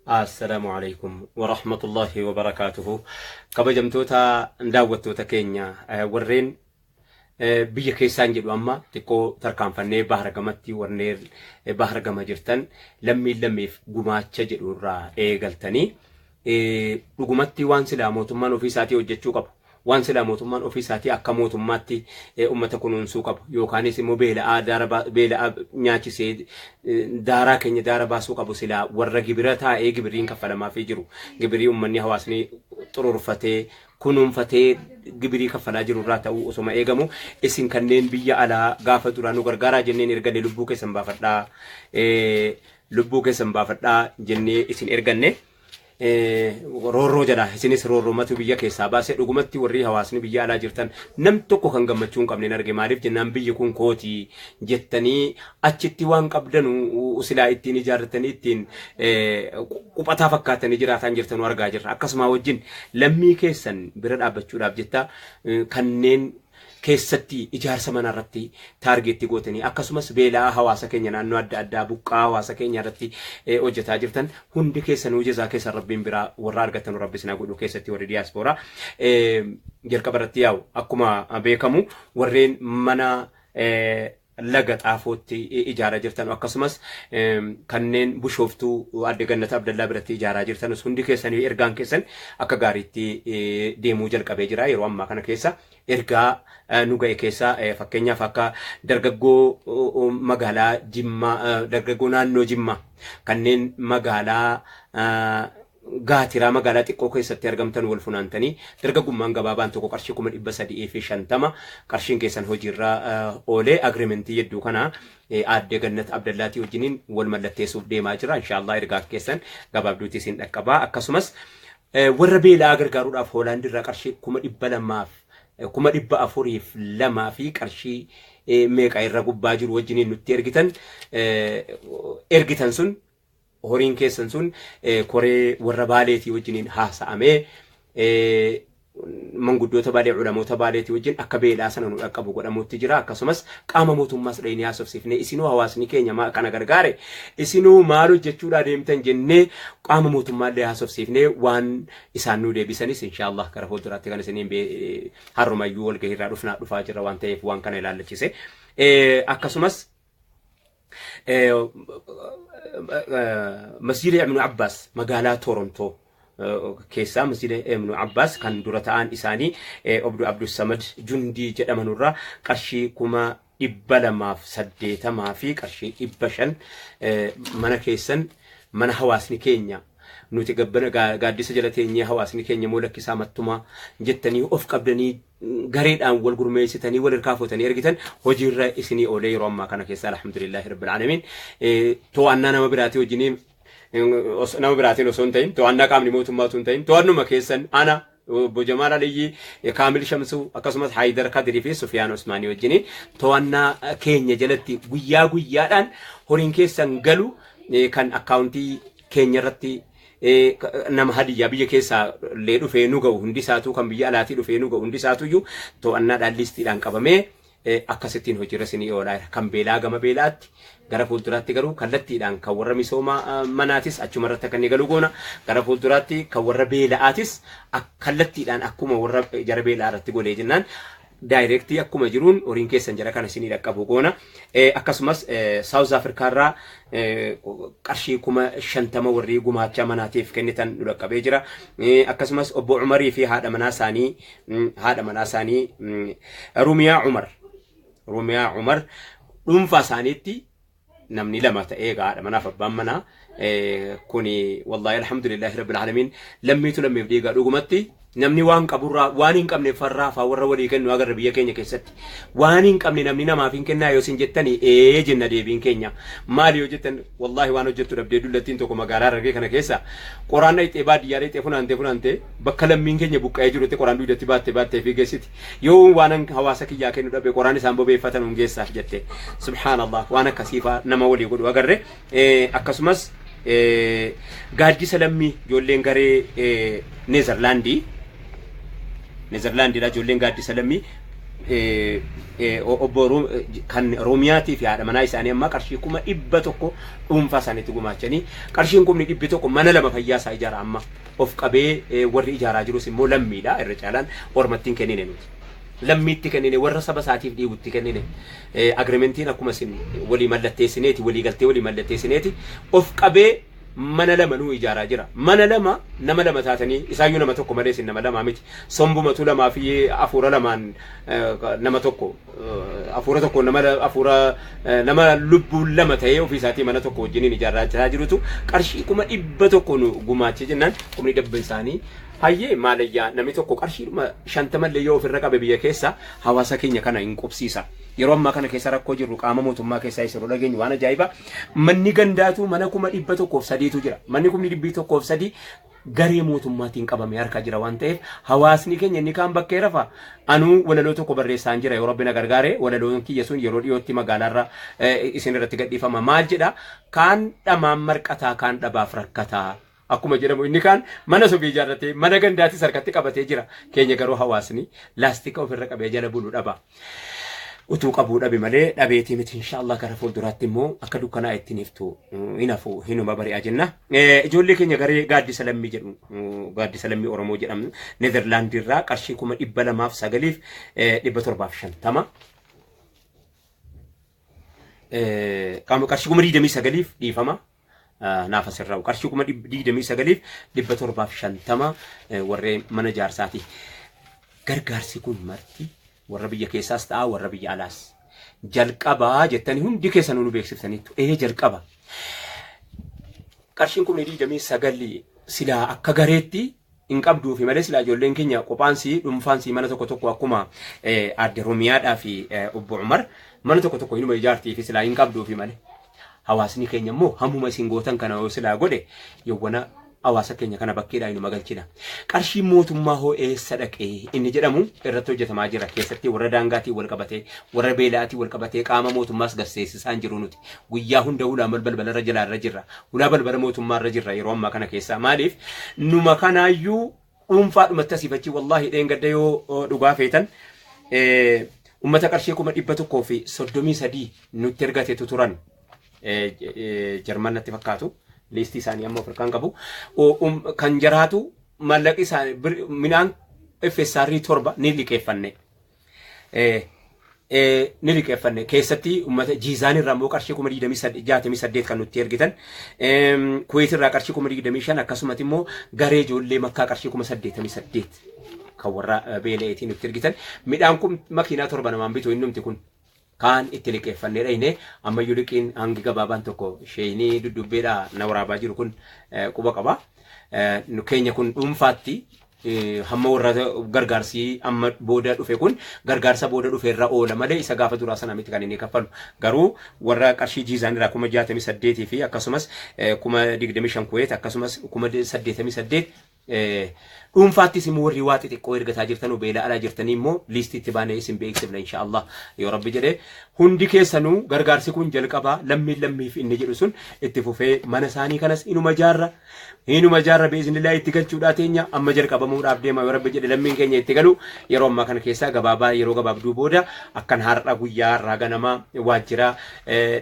Assalaamu alaikum warahmatullahi wabarakaatuhu. Kabajamtoota daawwattoota keenya, warreen biyya keessaan jedhu, amma xiqqoo tarkaanfannee bahara gamatti, warreen bahara gama jirtan, lammiin lammiif gumaacha jedhu irraa eegaltanii, dhugumatti waan silaa mootummaan ofii isaatii hojjechuu qabu, waan silaa mootummaan ofii isaatii akka mootummaatti uummata kunuunsuu qabu, yookaanis immoo beela'aa daara beela'aa nyaachisee daaraa keenya daara baasuu qabu, silaa warra gibira taa'ee gibiriin kaffalamaafii jiru, gibirii uummanni hawaasni xururfatee kunuunfatee gibirii kaffalaa jiru irraa ta'uu osoma eegamu, isin kanneen biyya alaa gaafa duraa nu gargaaraa jenneen erganne, lubbuu keessan baafadhaa, lubbuu keessan baafadhaa jennee isin erganne. Roorroo jedha, isinis roorroomatu biyya keessaa baase. Dhugumatti warri hawaasni biyya alaa jirtan nam tokko kan gammachuu hin qabne hin arge. Maaliif jennaan, biyyi kun kooti jettanii achitti waan qabdanu silaa ittiin ijaarratanii ittiin quphataa fakkaatanii jiraataan jirtanu argaa jirra. Akkasuma wajjin lammii keessan bira dhaabbachuudhaaf jetta kanneen keessatti ijaarsa manaa irratti target gootanii, akkasumas beela'aa hawaasa keenya naannoo adda addaa buqqaa hawaasa keenya irratti hojjetaa jirtan hundi keessanuu jazaa keessan Rabbiin biraa warra argatan Rabbi isin godhu. Keessatti warri diyaaspooraa jalqaba irratti yaa'u, akkuma beekamu warreen mana Laga Xaafootti ijaaraa jirtan, akkasumas kanneen Bushooftuu Adde Gannata Abdallaa biratti ijaaraa jirtanus, hundi keessanii ergaan keessan akka gaariitti deemuu jalqabee jira. Yeroo ammaa kana keessa ergaa nu ga'e keessa, fakkeenyaaf akka dargaggoo magaalaa Jimmaa, dargaggoo naannoo Jimmaa kanneen magaalaa Gaatiraa magaalaa xiqqoo keessatti argamtan, wal funaantanii dargaggummaan gabaabaan tokko qarshii 350,000 qarshiin keessan hojiirra oolee agreement hedduu kana aadde Gannat Abdallaatii wajjiniin wal mallatteessuuf deemaa jira. Inshaallah ergaa keessan gabaabduutti isin dhaqqabaa. Akkasumas warra beela'aa gargaaruudhaaf Hoolaandi irraa qarshii 200,000 402,000 fi qarshii meeqa irra gubbaa jiru wajjiniin nutti ergitan sun, horiin keessan sun koree warra Baaleetii wajjiniin haasa'amee manguddoota Baalee, ulamoota Baaleetii wajjin akka beelaa sana nu dhaqqabu godhamuutti jira. Akkasumas qaama mootummaas dhayinee haasofsiifnee, isinuu hawaasni keenya kana gargaare, isinuu maal hojjechuudhaa deemtan jennee qaama mootummaallee haasofsiifnee, waan isaan nu deebisanis inshaallah gara fuulduraatti kan isiniin harrumayyuu walgahiirraa dhufnaa dhufaa jira waan ta'eef waan kana ilaallachise. Akkasumas Masjida Ibnu Abbaas magaalaa Torontoo keessaa, Masjida Ibnu Abbaas kan dura ta'an isaanii Obbo Abdussamad Jundii jedhamanurraa qarshii 280,000 fi qarshii 500 mana keessan, mana hawaasni keenya nuti gabbana gaaddisa jala teenyee, hawaasni keenya immoo lakkisaa mattumaa jettanii of qabdanii gareedhaan wal gurmeessitanii wal hirkaa fuutanii ergitan hojiirra isinii oolee yeroo ammaa kana keessa, alhamdulillahi rabbil aalamiin, to'annaa nama biraatii wajjiniin, nama biraatiin osoo hin ta'in, to'annaa qaamni mootummaa osoo hin ta'in, to'annuma keessan ana Obbo Jamaal Aliyyi, Kaamil Shamsuu, akkasumas Haayidar Kadirii fi Sufiyaan Usmaanii wajjiniin to'annaa keenya jalatti guyyaa guyyaadhaan horiin keessan galu kan akkaawuntii keenya irratti nama hadiyyaa biyya keessaa illee dhufee nu ga'u hundi isaatuu, kan biyya alaatii dhufee nu ga'u hundi isaatuyyuu to'annaadhaan liistiidhaan qabamee akkasittiin hojiirra isinii oolaa jira. Kan beelaa gama beelaatti, gara fuulduraatti garuu kallattiidhaan kan warra misooma manaatis achuma irratti akka inni galu goona. Gara fuulduraatti kan warra beela'aatis kallattiidhaan akkuma warra jara beelaa irratti godhee jennaan daayirektii akkuma jiruun horiin keessan jara kana isinii dhaqqabu goona. Akkasumas Saawuz Afrikaarraa qarshii 50,000 warri gumaacha manaatiif kennitan nu dhaqqabee jira. Akkasumas obbo Umarii fi haadha manaa isaanii Rumiyaa Umar dhuunfaa isaaniitti namni lama ta'ee haadha manaaf abbaan manaa kuni, wallaahi alhamdulillahi rabbil aalamiin, lammiitu lammiif dhiigaa. Dhugumatti namni waan qaburraa waan hin qabne farraa faa warra walii kennu agarra. Biyya keenya keessatti waan hin qabne namni namaaf hin kennaa yoo isin jettanii, ee jenna. Deebiin keenya maali yoo jettan, wallaahi waan hojjettu dhabdee dullattiin tokko magaalaa Harargee kana keessa qoraan dhayxee, baadiyyaa dhayxee funaantee funaantee bakka lammiin keenya buqqa'ee jirutti qoraan duudatti baattee baattee fi geessiti. Yoo waan hawaasa kiyyaa kennu dhabe, qoraan isaan bobeeffatan hun geessaaf jette. Subhaanallah, waan akkasiifaa nama walii godhu agarre. Akkasumas gaaddisa lammii, ijoolleen garee Neezerlaandii, Neezerlaandiidha, ijoolleen gaaddisa lammii obbo kan Roomiyaatii fi haadha manaa isaanii ammaa qarshii 100,000 dhuunfaa isaaniitti gumaachanii, qarshiin 100,000 mana lama fayyaa isaa ijaara. Amma of qabee warri ijaaraa jirus immoo lammiidha. Irra caalaan ormattiin kennine nuti. Lammiitti kennine, warra saba isaatiif dhiibutti kennine. Agreementiin akkuma isin walii mallatteessineeti, walii galtee walii mallatteessineeti, of qabee mana lama nuu ijaaraa jira. Mana lama nama lama taatanii, isaayyuu nama tokko malee isin nama lamaa miti. Sombumatu lamaa fi afuura lamaan nama tokko, afuura tokko, nama afuura nama lubbuun lama ta'ee ofii isaatii mana tokko wajjiniin ijaarraa jirutu qarshii 100,000 nu gumaachee jennaan, 100,000 isaanii hayyee maalayyaa namni tokko qarshii 50llee yoo ofirra qabe biyya keessa hawaasa keenya kana hin qubsiisa. Yeroo ammaa kana keessa rakkoo jirru qaama mootummaa keessaa isa dhageenyu waan ajaa'ibaa. Manni gandaatu mana 103,000tu jira. Manni 103,000 garee mootummaatiin qabamee harka jira waan ta'eef, hawaasni keenya inni kaan bakkee rafa. Anuu walaloo tokko barreessaan jira, yoo rabbi na gargaare walaloon kiyya sun yeroo dhiyootti magaalaarra isin irratti gadhiifama. Maal jedha? Kaan dhamaan marqataa, kaan dhabaaf rakkataa. Akkuma jedhamu, inni kaan mana sofii ijaarratee mana gandaatis harkatti qabatee jira. Keenya garuu hawaasni laastika ofirra qabee jala bulu dhaba. Utuu qabuu dhabe malee dhabeetii miti. Inshaallah gara fuulduraatti immoo akka dukkanaa ittiin iftu hin hafu, hinuma bari'a jenna. Ijoollee keenya garee gaaddisa lammii jedhu, gaaddisa lammii Oromoo jedhamu, Neezerlaandii irraa qarshii 209,750. Qarshii 29,000, dhiifama. Naaf asirraa, qarshii 29,750 warreen mana ijaarsaati. Gargaarsi kun marti warra biyya keessaas ta'a, warra biyya alaas. Jalqabaa jettanii hundi keessanuu nu beeksiftaniittu. Ee, jalqaba. Qarshiin 29,000 silaa akka gareetti hin qabduufi malee, silaa ijoolleen keenya qophaansii dhuunfaansii mana tokko tokko akkuma aadde Romiyaadhaa fi obbo Umar mana tokko tokko hinuma ijaartii fi silaa hin qabduufi malee. Hawaasni keenya immoo hammuma isin gootan kana yoo silaa godhe, yawwana hawaasa keenya kana bakkeedhaa inuma galchina. Qarshiin mootummaa hoo eessa dhaqee inni jedhamu irratti hojjetamaa jira. Keessatti warra daangaatiin wal qabatee, warra beelaatiin wal qabatee qaama mootummaas garseessisaa hin jiru nuti. Guyyaa hunda hulaa balbalarra jalaa irra jirra. Hulaa balbala mootummaa irra jirra yeroo ammaa kana keessaa. Maaliif numa kanaayyuu dhuunfaadhumatti asiifachii, wallaahi dheengadda yoo dhugaa feetan ummata qarshii 133,000 nutti ergatetu turan. Jarman natti fakkaatu, liistii isaanii amma ofirkaan qabu. Kan jaraatu maallaqi isaanii midhaan FSR 7 ni liqeeffanne. Ni liqeeffanne. Keessatti uummata Jiizaan irraa immoo qarshii 68,000 kan nutti ergitan. Kuweet irraa qarshii 25,000, akkasumas immoo garee ijoollee Makkaa qarshii 88,000 kan warra beela'eetiin nutti ergitan. Midhaan kun makiinaa 7 namaan bitu innumti kun. Kaan itti liqeeffannee dhayne, ammayyuu liqiin hangi gabaabaan tokko sheeyinii duddubbeedhaa na waraabaa jiru kun quba qaba. Keenya kun dhuunfaatti hamma warra gargaarsi amma booda dhufe kun gargaarsa booda dhufe irra oola malee isa gaafa duraa sana miti kan inni kaffalu. Garuu warra qarshii Jiizaan irraa 68,000 fi akkasumas 25,000 Kuweet, akkasumas 88,000. Dhuunfaattis immoo warri waa xixiqqoo ergataa jirtan beela alaa jirtanii immoo liistii itti baanee isin beeksifna inshaallah yoo rabbi jedhee. Hundi keessanuu gargaarsi kun jalqabaa lammiin lammiif inni jedhu sun itti fufee mana isaanii kanas inuma jaarra inuma jaarra biiznillaa itti galchuudhaa teenya amma jalqabamuudhaaf deema yoo rabbi jedhe lammiin keenya itti galu yeroo ammaa kana keessaa gabaabaa yeroo gabaabduu booda akkan har'a guyyaa har'aa ganama waajjira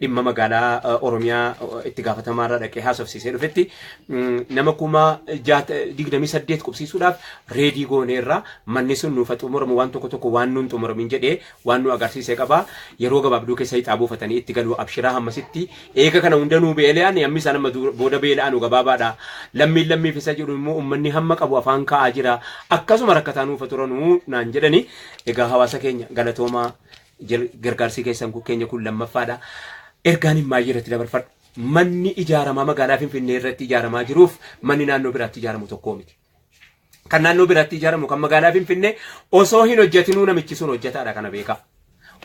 dhimma magaalaa Oromiyaa itti gaafatamaarra dhaqee haasofsiisee dhufetti nama 28,000 qubsiisuudhaaf reedii gooneerra. Manni sun nuufa xumuramu waan tokko tokko waan nuun xumuramin jedhee waan nu agarsiisee qaba. Yeroo gabaabduu keessa hixaa buufatanii itti galu abshiraa hammasitti eega kana hundanuu beela'an hammi isaan amma booda beela'anu gabaabaadha. Lammiin lammiif isa jedhu immoo uummanni hamma qabu afaan kaa'aa jira. Akkasuma rakkataa nuufa turanuu naan jedhani. Egaa hawaasa keenya galatoomaa, gargaarsi keessan keenya kun lammaffaadha. Ergaan hin maayii irratti dabarfadhu. Manni ijaaramaa magaalaa Finfinnee irratti ijaaramaa jiruuf manni naannoo biraatti ijaaramu tokko miti. Kan naannoo biraatti ijaaramu kan magaalaa Finfinnee osoo hin hojjetinuu namichi sun hojjetaadha kana beekaa.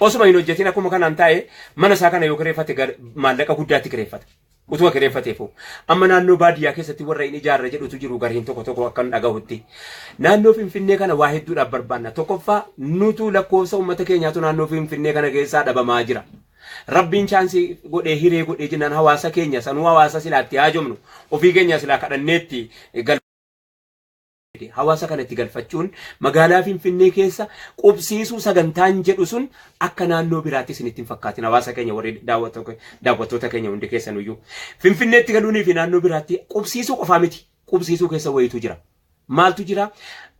Osuma hin hojjetin akkuma kanaan taa'e mana isaa kana yoo kireeffate maallaqa guddaatti kireeffata. Utuma kireeffateefu. Amma naannoo baadiyyaa keessatti warra hin ijaarre jedhutu jiru gariin tokko tokko akkan dhagahutti. Naannoo Finfinnee kana waa hedduudhaaf barbaanna. Tokkoffaa nutu lakkoofsa uummata keenyaatu naannoo Finfinnee kana keessaa dhabamaa jira. Rabbiin chaansii godhee hiree godhee jennaan hawaasa keenya sanuu hawaasa silaatti haajomnu ofii keenya silaa kadhanneetti hawaasa kanatti galfachuun magaalaa Finfinnee keessa qubsiisuu sagantaan jedhu sun akka naannoo biraatti isinitti hin fakkaatin hawaasa keenya warri daawwattoota keenya hundi keessanuyyuu. Finfinneetti galuunii fi naannoo biraatti qubsiisuu qofaa miti. Qubsiisuu keessa wayitu jira. Maaltu jira?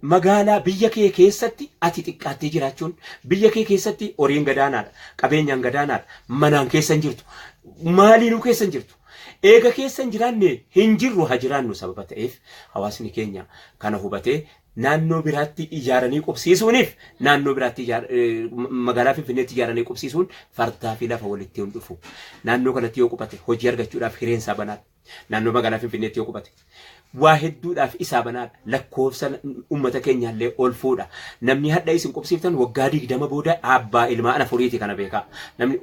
Magaalaa biyya kee keessatti ati xiqqaattee jiraachuun biyya kee keessatti horiin gadaanaadha, qabeenyaan gadaanaadha, manaan keessa hin jirtu, maaliinuu keessa hin jirtu. Eega keessa hin jiraanne hin jirru haa jiraannu sababa ta'eef hawaasni keenya kana hubatee naannoo biraatti ijaaranii qubsiisuuniif naannoo biraatti magaalaa Finfinneetti ijaaranii qubsiisuun fardaa fi lafa walitti hin dhufu. Naannoo kanatti yoo qubate hojii argachuudhaaf hireen isaa banaadha. Naannoo magaalaa Finfinneetti yoo qubate waa hedduudhaaf isaa banaadha. Lakkoofsa uummata keenyaallee ol fuudha. Namni hadha isin qubsiiftan waggaa 20 booda abbaa ilmaan afuriiti kana beekaa. Namni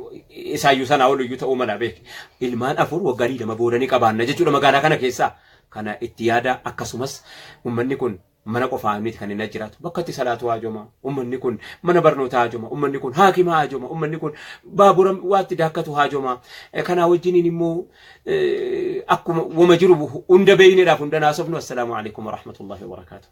isaayyuu sanaa ol iyyuu ta'uu mala beek. Ilmaan afur waggaa 20 booda ni qabaanna jechuudha magaalaa kana keessaa. Kana itti yaada. Akkasumas uummanni kun mana qofaa miti kan inni jiraatu. Bakka itti salaatu haajoma. Uummanni kun mana barnootaa haajoma. Uummanni kun haakima haajoma. Uummanni kun baabura waatti daakkatu haajoma. Kanaa wajjiniin immoo akkuma wama jiru hunda beeyneedhaaf hunda naasofnu. Assalaamu alaikum warahmatullahi wabarakaatuh.